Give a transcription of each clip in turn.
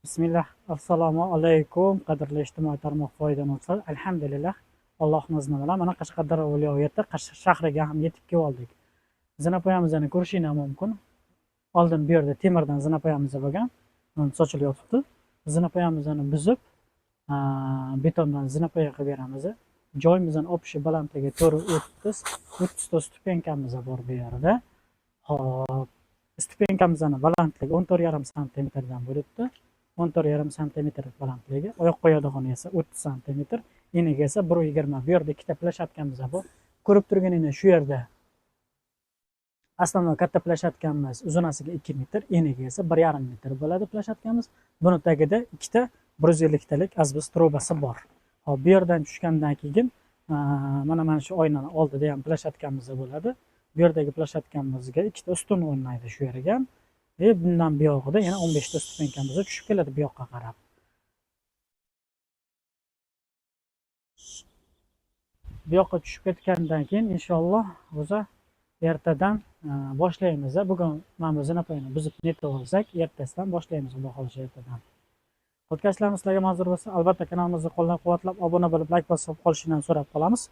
Bismillah. Assalomu alaykum, qadrli ijtimoiy tarmoq foydalanuvchilari. Alhamdulillah, Allohning izni bilan mana Qashqadaryo viloyati Qashqar shahriga ham yetib keldik. Zinapoyamizni ko'rishinglar mumkin. Oldin bu yerda temirdan zinapoyamiz bo'lgan. Mana sochilib yotibdi. Zinapoyamizni buzib, betondan zinapoya qilib beramiz. Joyimizning общий balandligi 4,30, 30 ta ступенька miz bor bu yerda. Xo'p, ступенька mizni balandligi 14,5 santimetrdan bo'libdi. 14,5 santimetr balandligi, oyoq qo'yadigani esa 30 santimetr, eniga esa 1,20. Bu yerda ikkita площадка miz bor. Ko'rib turganinglar, shu yerda основной katta площадка miz uzunasiga 2 metr, eniga esa 1,5 metr bo'ladi площадка miz. Buni tagida ikkita 150 talik asbest trubasi bor. Xo'p, bu yerdan tushgandan keyin mana shu oynani oldida ham площадка miz bo'ladi. Bu yerdagi площадка mizga ikkita ustun o'rnaydi shu yerga ham. Ve bundan buyog'ida yana 15 ta ступенька miz tushib keladi bu yoqqa qarab. Bu yoqqa tushib ketgandan keyin inshaalloh o'zi ertadan boshlaymiz. Bugun mana bu zinapoyani buzib netib olsak, ertasidan boshlaymiz, Xudo xohlasa, ertadan. Podkastlarimiz sizlarga manzur bo'lsa, albatta kanalimizni qo'llab-quvvatlab, obuna bo'lib, layk bosib qolishinglarni so'rab qolamiz.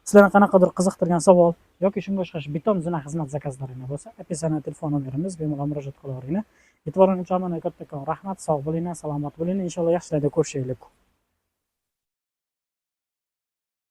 Sizlarni qanaqadir qiziqtirgan savol yoki shunga o'xshash beton zina xizmat заказ laringlar bo'lsa, описание telefon nomerimiz, bemalol murojaat qilaveringlar. E'tiboringiz uchun kattakon rahmat, sog' bo'linglar, salomat bo'linglar. Inshaalloh yaxshilarda ko'rishaylik.